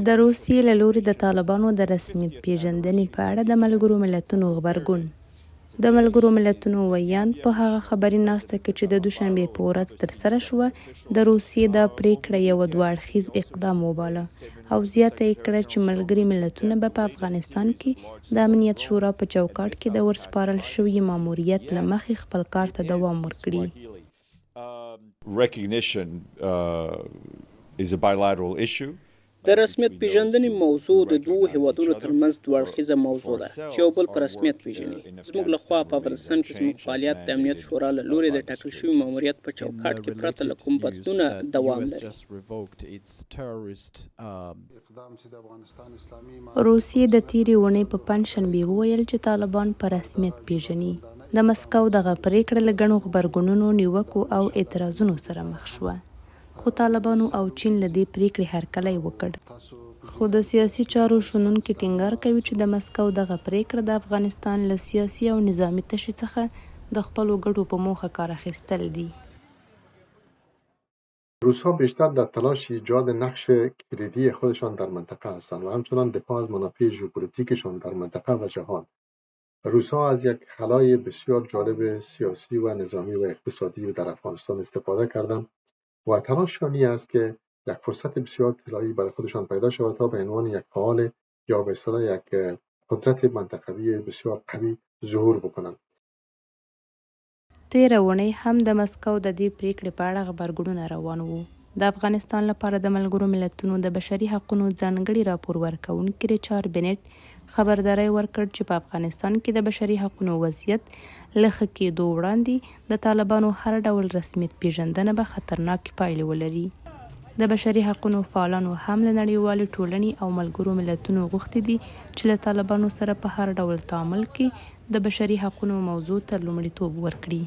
د روسیې له لوري د طالبانو د رسمیت پېژندنې په اړه د ملګرو ملتونو غبرګون. د ملګرو ملتونو ویاند په هغه خبري ناسته کې چې د دوشنبې په ورځ ترسره شوه، د روسیې دا پرېکړه یو دوه اړخیز اقدام وباله او زیاته یې کړه چې ملګري ملتونه به په افغانستان کې د امنیت شورا په چوکاټ کې د ورسپارل شوي ماموریت له مخې خپل کار ته دوام ورکړي. Recognition is a bilateral issue. د رسمیت پېژندنې موضوع د دوو هېوادونو ترمنځ دوه اړخیزه موضوع ده چې یو بل په رسمیت پېژني. زموږ له خوا په افغانستان کې زموږ فعالیت د امنیت شورا له لورې د ټاکل شوي ماموریت په چوکاټ کې پرته له کوم بدلونه دوام لري. روسیې د تېرې اونۍ په پنجشنبې وویل چې طالبان په رسمیت پېژني. د مسکو دغه پرېکړه له ګڼو غبرګونونو، نیوکو او اعتراضونو سره مخ شوه. خو طالبانو او چین له دې پرېکړې هرکلی وکړ. خو د سیاسي چارو شنونکي ټینګار کوي چې د مسکو دغه پرېکړه د افغانستان له سیاسي او نظامي تشې څخه د خپلو ګټو په موخه کار اخیستل دي. روس‌ها بیشتر در تلاش ایجاد نقش کلیدی خودشان در منطقه هستند و همچنان دفاع از منافع ژئوپلیتیکشان در منطقه و جهان. روس‌ها از یک خلای بسیار جالب سیاسی و نظامی و اقتصادی در افغانستان استفاده کردند و تلاششان این است که یک فرصت بسیار طلایی برای خودشان پیدا شود تا به عنوان یک فعال یا به اصطلاح یک قدرت منطقوی بسیار قوی ظهور بکنند. تېره اوونۍ هم د مسکو د دې پرېکړې په اړه غبرګونونه روان وو. د افغانستان لپاره د ملګرو ملتونو د بشري حقونو ځانګړي راپور ورکوونکي ریچار بنټ خبرداری ورکړ چې په افغانستان کې د بشري حقونو وضعیت له ښه کېدو وړاندې د طالبانو هر ډول رسمیت پېژندنه به خطرناکې پایلې ولري. د بشري حقونو فعالانو هم له نړیوالې ټولنې او ملګرو ملتونو غوښتي دي چې له طالبانو سره په هر ډول تعامل کې د بشري حقونو موضوع ته لومړیتوب ورکړي.